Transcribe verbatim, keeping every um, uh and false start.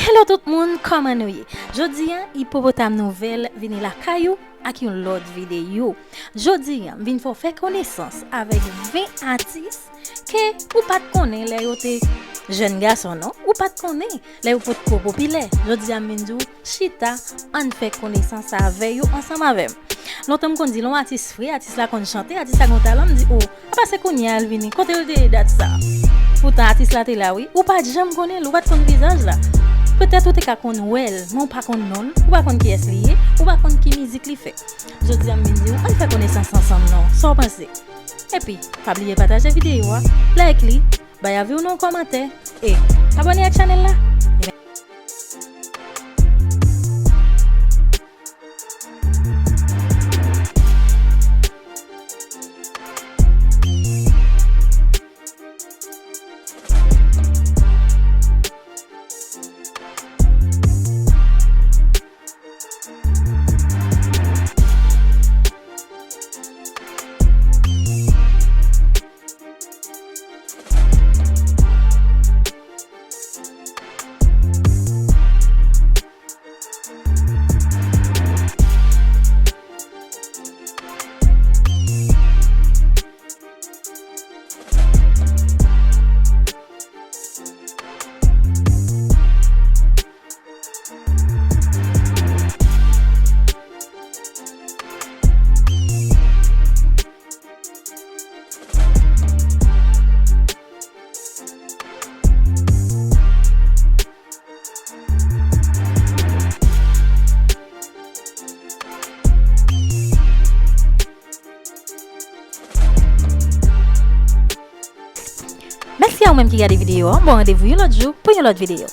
Hello tout moun, kòman nou ye? Jodi a, Ipopotam Nouvèl vini lakay ou ak yon lòt videyo. Jodi a, m vin fè w fè konesans avèk ven atis ke ou pa t konnen lè yo te jèn gason, non? Ou pa t konnen lè yo potko popilè. Jodi a, m vin di w, chita, ann fè konesans avè yo ansanm avè m. Lontan m konn di, lè yon atis fre, atis la konn chante, atis la gen yon talan, m di, o, apa se kounye a l vini? Kote l te ye dat sa? Poutan atis la te la, wi. Ou pa t janm konnen l, ou pa t konn vizaj la. Petèt ou te ka konn wè l, men ou pa konn non l, ou pa konn kiyès li ye, ou pa konn ki mizik li fè. Jodi a, m vin di w, ann fè konesans ansanm non. Sa w panse? Epi, pa bliye pataje videyo a, like li, bay avi w nan yon kòmantè, e abòne ak chanèl la. Mèsi a ou menm ki gade videyo a. M ba w randevou yon lòt jou pou yon lòt videyo.